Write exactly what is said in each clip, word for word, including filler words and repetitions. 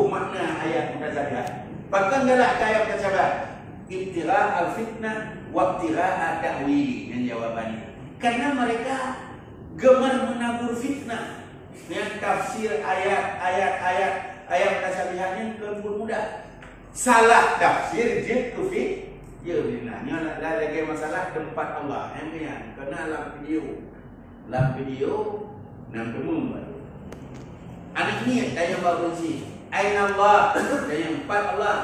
Makna ayat mutasyabihat. Pakon galak keu ayat mutasyabihat? Ibtigha al-fitnah wa ibtigha ta'wili. Nyan jawabannya. Karena mereka gemar menabur fitnah. Nyan tafsir ayat, ayat, ayat, ayat mutasyabihat nyan bukan mudah. Salah tafsir jeuet keu fit-, ya, beuna. Nyoe la-, la-, lagèe masalah teumpat Allah. Nyan, nyan. Kena lam video. Lam video, nam teumum baru. Aneuk miet tanyong bak ureueng chik, "Aina Allah?" Tanyong, "Pat Allah?"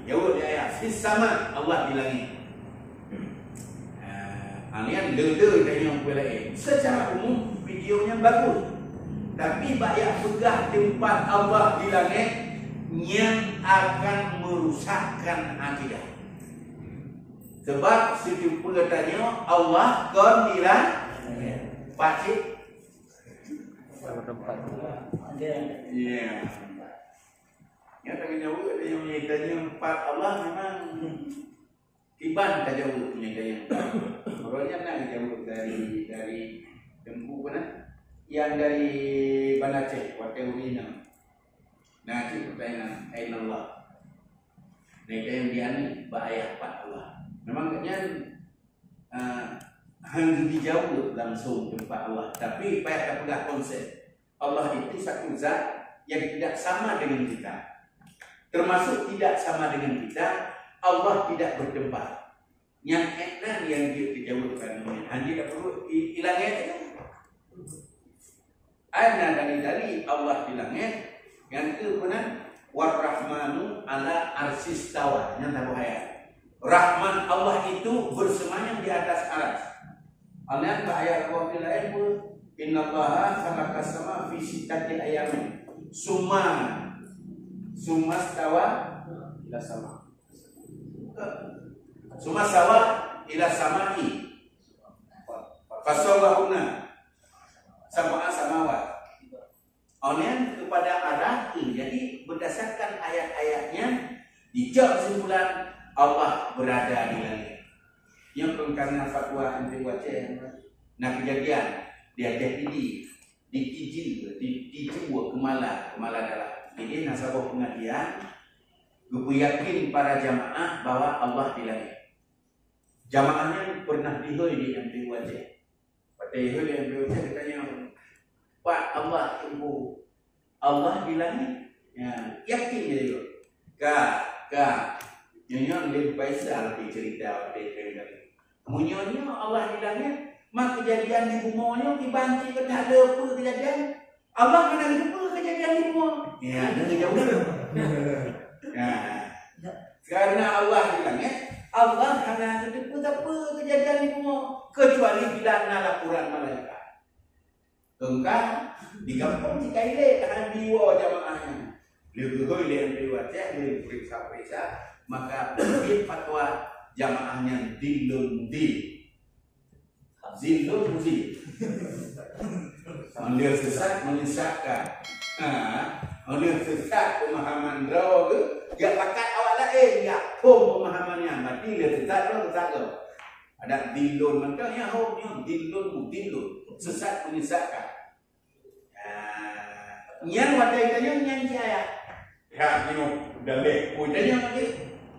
Jaweueb di ayah, "Fis sama, Allah di langit." Ah, nyan le-le tanyong peue laén. Secara umum, video nyan bagus. Tapi bak jak peugah teumpat Allah di langét, nyan akan merusakkan akidah. Sebab siteupeu tanyoe Allah kon di langét. Pat cit? Sama tempat. Ya. Nyan tanyoe jaweueb, tanyoe, tanyoe pat Allah memang kiban tajaweueb nyan tanyoe. Uroe nyan na jaweueb dari, dari Teungku peue nan? Nyang dari Banda Aceh, watèe ureueng inong. Na cit pertanyaan, "Aina Allah?" Nah, itu yang dianu bak ayah pat Allah. Memang nyan, ah, hana dijaweueb langsung teumpat Allah, tapi payah tapeugah konsep. Allah itu satu zat yang tidak sama dengan kita. Termasuk tidak sama dengan kita, Allah tidak bertempat. Nyang ék nan nyang jeuet teujaweub keu nyan. Hanjeuet tapeureuet i-, i langét nyoe. Ai na dalil-dalil Allah di langét, nyan keuh peue nan, "War-Rahmanu 'ala arsyistawa." Nyan saboh ayat. Rahman Allah itu bersemayam di atas aras. Nyan bak ayat dua belas laén pun, "Innallaha khalaqas sama fi sittati ayamin." Summa, summa stawa ila sama. Summa stawa ila samai. Fasawwahunna sab'a samawat. Nyan kepada arah tu. Jadi, berdasarkan ayat-ayat nyan, dijak kesimpulan Allah berada di langit. Nyoe kon karena fatwa M P U Aceh, na kejadian di Aceh Pidie, di Tiju, di Tiju Keumala, Keumala Dalam. Jadi, na saboh pengajian, geupeuyakin para jamaah bahwa Allah di langit. Jamaah nyan pernah dihôi di M P U Aceh. Watèe ihôi di M P U Aceh, geutanyong, "Pat Allah Teungku?" "Allah di langét." Ya, yakin jadi. Ka, ka. Nyoe, nyoe lé Faisal di cerita watèe tadi. Meunyoe nyoe Allah di langét, ma kejadian di bumoe nyoe kiban cit ka that le peue kejadian? Allah hana geuteupeue kejadian di bumoe. Ya, nyan geujaweueb. Ya. Karena Allah di langét, Allah hana geuteupeue sapeue kejadian di bumoe, kecuali bila na laporan malaikat. Teungka di gampông Cikailé hana jiwoe jamaah nyan. Lé geuhôi lé M P U Aceh, lé peuriksa-peuriksa, maka penerbit fatwa jamaah nyan dhillun mudhill. Dhillun mudhill. Meunyoe sesat, menyesatkan. Ha, meunyoe sesat pemahaman droe geuh, jak pakat awak laén, jak phom pemahaman nyan, berarti lé sesat droe, sesat droe. Adak dhillun mantong nyang hom nyoe, dhillun mudhillun, sesat menyesatkan. Ah, nyan watèe tanyong nyan cit ayat. Ya, nyoe udah lé, oh, tanyong lagi.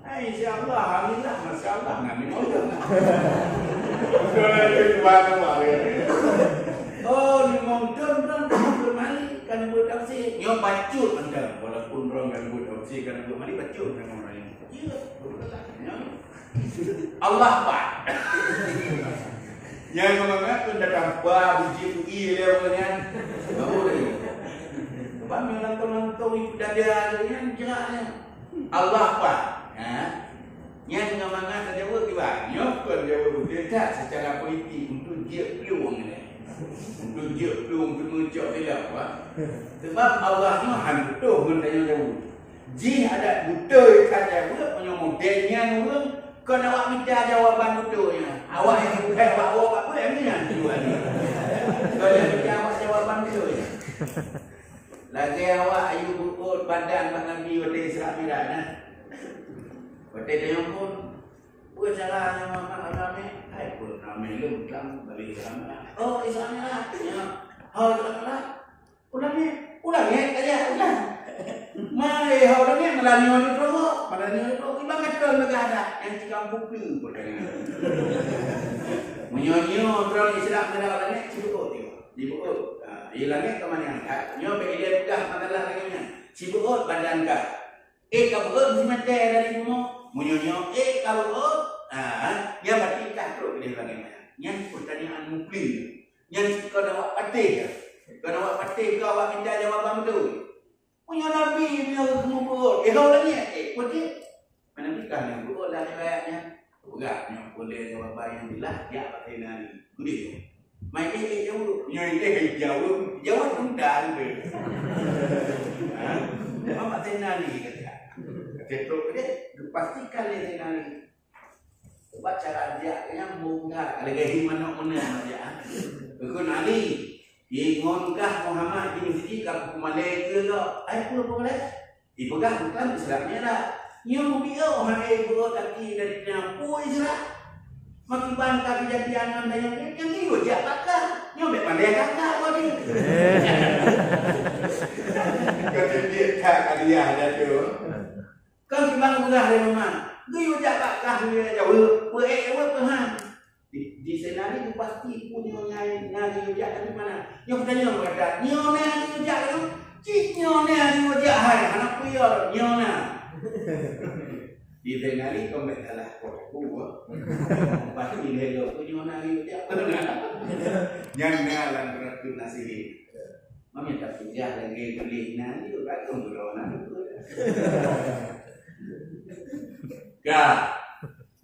Ah, insya Allah, alhamdulillah, masya Allah, nami mau dong. Udah lé, itu baru, baru. Oh, limong thon droe kan buet mali, kan buet tafsir. Nyoe bacut mantong, walaupun droe kan buet tafsir, kan buet mali, bacut mantong. Iya, betul lah. Nyoe. Allah pat. Nyang mangat pun datang ba biji pui lé ureueng nyan. Baru lagi. Sebab nyang nonton-nonton ibu dada tu nyan jerak nyan. Allah pat. Ha? Nyan ngon mangat tajaweueb kiban. Nyoe kon jaweueb beutôi that secara politik untuk jeuet plueng nyan. Untuk jeuet plueng, untuk meucok silap, bah. Sebab Allah nyoe han butuh ngon tanyoe jaweueb. Jih adak beutôi ka jaweueb, meunyoe model nyan ureueng, kon awak mita jawaban beutôi nyan. Awak nyang bukai awak woe bak peue, nyang tujuan nyan. Kon nyang mita awak jawaban beutôi nyan. Lagèe awak ayue beuôt badan bak Nabi watèe Isra Mi'raj, nah. Watèe tanyong phon, "Peue cara nyan Muhammad ramè?" "Hai, peue ramè lom, klam balik ramè." "Oh, Isra Mi'raj." "Ya." "Oh, Isra Mi'raj." "Ulang, eh? Ulang, eh?" "Ya, ulang." "Ma, eh, Ureuëng nyan malah nyoe droe, malah nyoe droe. Iban mantong lagée adat nyang cit kampung tu pun. Meunyoe nyoe droe Islam keu ureuëng nyan cibeuôt dia. Cibeuôt. Ha, di langét ka manyang that. Nyoe bèk ilée peugah masalah lagée nyan. Cibeuôt badan kah. Eh, ka beuôt meuseumantée dari bumoe. Meunyoe nyoe, eh, ka beuôt. Ha, nyan berarti kah trok di langét manyang. Nyan pertanyaan muklim. Nyan kon awak patéh. Kon awak patéh, kon awak minta jawaban beutôi. Meunyoe Nabi nyoe geumeubuet, eh, lôn lagée, eh, peue cit? Nabi ka nyoe buet lam riwayat nyan. Peugah nyoe, peue lé jawaban nyang jeulaih, jak bak Saidina Ali. Gurée. Mai eh, eh, jaweueb. Nyoe eh, jaweueb. Jaweueb tunggal be. Ha? Cuma bak Saidina Ali kata. Kata trok deh, geupastikan lé Saidina Ali. Sebab cara jijak nyan bungkah, lagée hi manok meunan jijak. Geukheun Ali, "Ingon kah Muhammad jimeusijiek ka kupeumalée keu lom?" Ai peue peumalée? Ipeugah bukan Isra Mi'raj. Nyoe mupiôh hai beuôt gaki dari nyan peue Isra. Makiban ka geujadi aneuëk dayang nyan, nyan geuyue jak bak kah. Nyoe bèk malée kakak kau ni. Kau teubiet that hadiah dah tu. Kon simang peugah lé Muhammad, geuyue jak bak kah, geuyue jaweueb, peuék jaweueb keuh han. Di, di Saidina Ali pasti peue nyoe na, na geuyue jak dari mana. Nyoe geutanyong bak gata, nyoe na geuyue jak nyoe? Cit nyoe na geuyue jak hai, hana peue yo, nyoe na. Di Saidina Ali kon bèk salah kok, peue. Pasti dilèe lom, peue nyoe na geuyue jak. Nyan na lam Ratun Nasihin. Mami tak sujah lagi tulis nani tu bagus tu orang tu. Ka.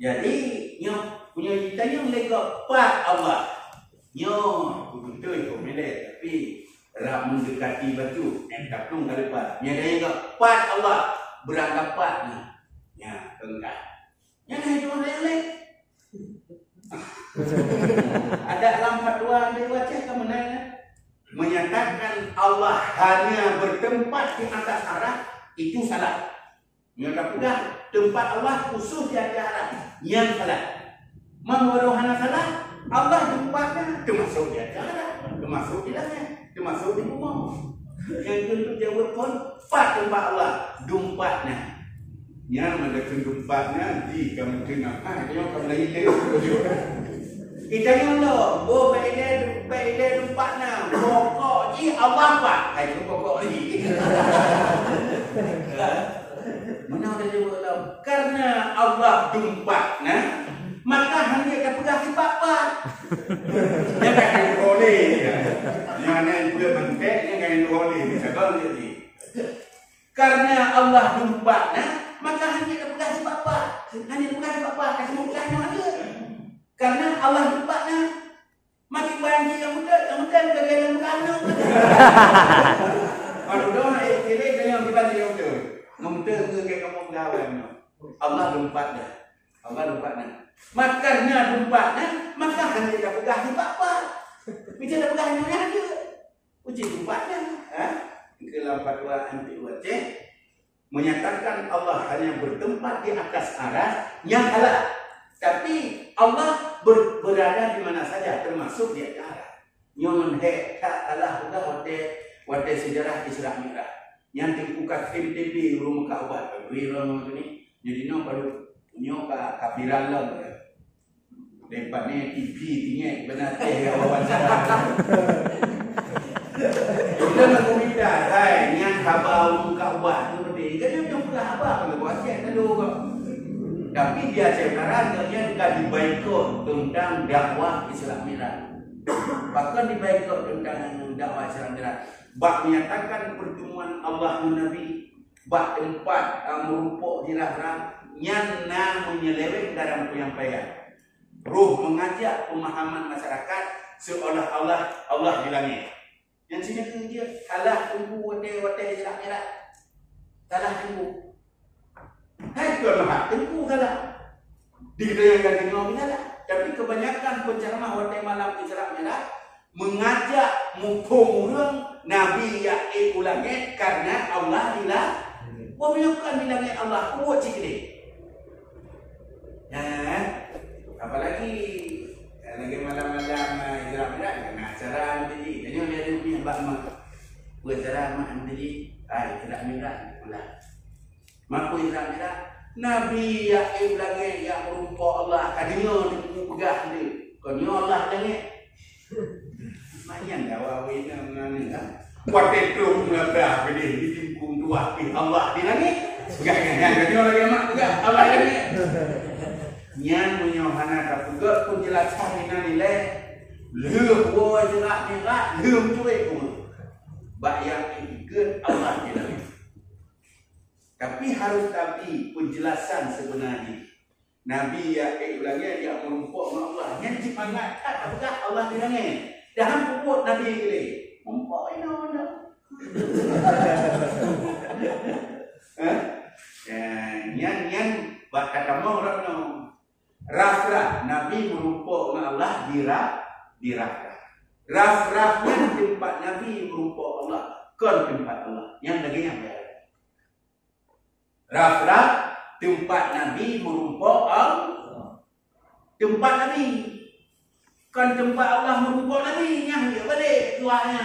Jadi nyoe punya ditanya lego pat Allah. Nyoe betul tu milih tapi rak mendekati batu yang kapung kali pat. Nyoe dia lego pat Allah beranggapat ni. Ya, enggak. Nyan hai cuma yang lain. Ada lam fatwa di Aceh ka meunan, menyatakan Allah hanya bertempat di atas arasy, itu salah. Nyoe tapeugah tempat Allah khusus di atas arasy, nyan salah. Meunurot hana salah, Allah tempatnya termasuk di atas arasy, termasuk di langit, termasuk di bumoe. Nyang keuneuk jaweueb kon, pat teumpat Allah, dumpat na. Nyan meunan keu dumpat na, di ka meuteun apa, nyoe ka mulai ilée. Kita nyoe lom, oh, bèk ilée, bèk ilée dumpat na. Pokok jih Allah pat. Hai, tu pokok jih. Meunan dah jaweueb lom. Karena Allah dumpat na, maka hana tapeugah sifat pat. Nyan ka oleh. Nyan, nyan buet mantek, nyan ka oleh. Bisa bang jadi. Karena Allah dumpat na, maka hana tapeugah sifat pat. Hana tapeugah sifat pat, ka semua peugah nyoe ada. Karena Allah dumpat na, maka ban jih nyang beutôi, nyang beutôi ka gaya nyang beutôi. Baru doa, eh, kira gaya nyang beutôi. Nyang beutôi ke, ke kamu gawa nyoe. Allah dumpat na. Allah dumpat na. Maka karena dumpat na, maka hana tapeugah sifat pat. Bisa tapeugah nyoe ada. Uji tempatnya, ha? Dalam fatwa M P U Aceh menyatakan Allah hanya bertempat di atas arasy, nyan salah. Tapi Allah ber-, berada di mana saja, termasuk di atas arasy. Nyoe hek that salah udah watée, watée sejarah Isra Mi'raj. Nyan Teungku Kasim T V ureuëng Mekah ubat, beri lom tu ni. Jadi nyoe baru nyoe ka, ka viral lom. Lepas ni T V tinggi beuna teh ya wawancara. Kita nak berita, hai, nyang haba ureuëng Ka'bah tu beutôi. Kan nyoe pula haba kalau buat siap lalu kok. Tapi di Aceh Utara nyoe ka dibaikot tentang dakwah Isra Mi'raj. Bahkan dibaikot tentang dakwah Isra Mi'raj. Bak menyatakan pertemuan Allah ngon Nabi, bak teumpat, a, meureumpok di rah-rah, nyan na menyeleweng dalam penyampaian. Roh mengajak pemahaman masyarakat seolah-olah Allah di langit. Nyang sinoe keuh jeuet salah teungku watée-watée Isra Mi'raj. Salah teungku. Hai kon meuhat teungku salah. Di kita yang ganti nyoe salah. Tapi kebanyakan penceramah watée malam Isra Mi'raj mengajak muphom ureuëng Nabi jak ék u langét karena Allah di la-, wah, meunyoe kon di langét Allah, kuwat cit keudeh. Nah, apalagi, eh, lagi malam-malam, eh, Isra Mi'raj, kena acara nanti ji. Jadi, dia ada punya bak mak. Buat acara mak nanti ji. Ah, Isra Mi'raj, pulang. Makui Islam tidak? Nabi jak ék u langét, jak meurumpok Allah, ka deungoe Teungku peugah lé. Kon nyoe Allah langét. Manyan dawa wina meunan kan? Watée troh meulabah keudeh di Teungku tuah pih Allah di langét. Peugah nyan, nyan, nyan, nyan lagée mak peugah Allah di langét. Nyan meunyoe hana tapeugah peunjelasan inan ilée, lheueh woe jeurak mirak, lheueh meucurek umat. Bak nyang ikeuet Allah di langét. Tapi harus tabi peunjelasan seubeuna jih. Nabi jak ék u langét, jak meurumpok ngon Allah. Nyan jimangat that tapeugah Allah di langét. Dahan peubuet Nabi lé. Meurumpok inoe dah. Hah? Ya, nyan, nyan bak tatamong rot nyoe. Rafrah, Nabi meurumpok ngon Allah di ra-, di rafrah. Rafrah nyan teumpat Nabi meurumpok Allah, kon teumpat Allah. Nyan lagée nyan. Rafrah teumpat Nabi meurumpok Allah. Teumpat Nabi. Kon teumpat Allah meurumpok Nabi, nyan dia balik tuahnya.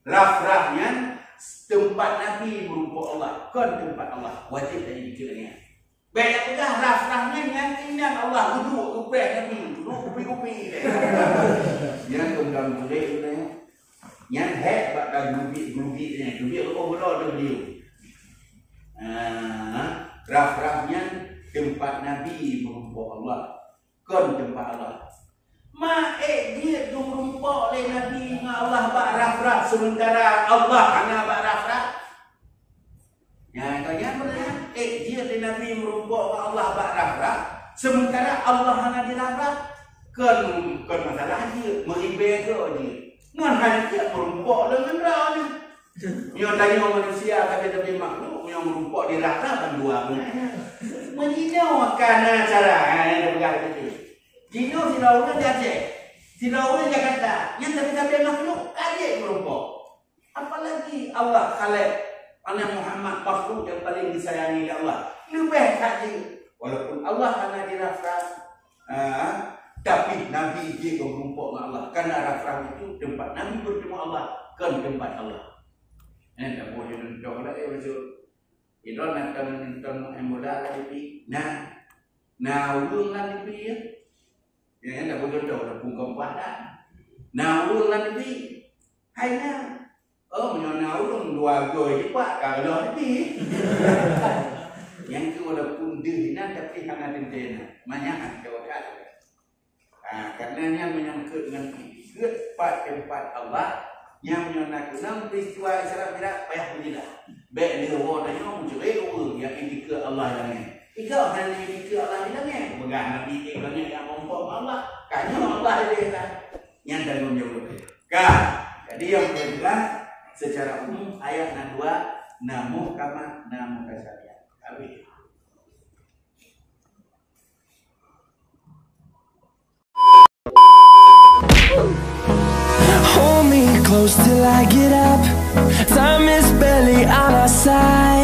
Rafrah nyan teumpat Nabi meurumpok Allah, kon teumpat Allah. Wajéb lagée nyan. Bék tapeugah rafrah nyan, nyan inan Allah geuduek geupreh Nabi, geuduek kupi-kupi. Nyan kon dalam kulit nyan. Nyan hék bak ka geubi-geubi nyan, geubi oh bulo tu beliau. Ah, rafrah nyan teumpat Nabi meurumpok Allah, kon teumpat Allah. Ma ék jeuet geumeurumpok lé Nabi ngon Allah bak rafrah, seumeuntara Allah hana bak rafrah? Nyan ka nyan beuna nyan, ék jeuet lé Nabi meurumpok ngon Allah bak rafrah, seumeuntara Allah hana di rafrah. Kon, kon masalah jeuet, meuribée droe jeuet. Ngon hana jeuet meurumpok lé ngon droe nyan. Meunyoe tanyoe manusia sabe-sabe makhluk, meunyoe meurumpok di rafrah bandua beuna. Meunyoe ka na cara, ha, nyang tapeugah beutôi. Jinoe sidroe ureuëng di Aceh, sidroe ureuëng Jakarta, nyan sabe-sabe makhluk ka jeuet meurumpok. Apalagi Allah Khaliq, anak Muhammad, makhluk yang paling disayangi oleh Allah. Leubeh that jeuet. Walaupun Allah hana di rafrah, ha, tapi Nabi jeuet meurumpok ngon Allah. Karena rafrah itu tempat Nabi bertemu Allah, kon tempat Allah. Eh, tak boleh contoh lah, eh, macam Idong nonton, nonton main bola lam T V. Nah, na ureuëng lam T V ya. Ya, ya, dak beutôi dah pungkam padan. Na ureuëng lam T V. Hai na. Oh, meunyoe na ureuëng dua goi lipat ka geuloh T V. Nyang tu walaupun deuh inan tapi hana teuntée na. Manyak hana jawab. Ha, karena nyan menyangkut ngon ikeuet pat teumpat Allah, nyan meunyoe na keunong peristiwa Isra Mi'raj, payah peujeulah. Bék lé woe tanyoe meucurek ureuëng nyang ikeuet Allah di langét. Ikeuet hana ikeuet Allah di langét, peugah Nabi di langét nyang meurumpok Allah. Ka nyoe Allah di langét. Nyan tanggong jaweueb. Ka. Jadi nyang peurtama, secara umum ayat na dua, na muhkamat, na mutasyabihat. Habis. Hold me close till I get up. Time is barely on our side.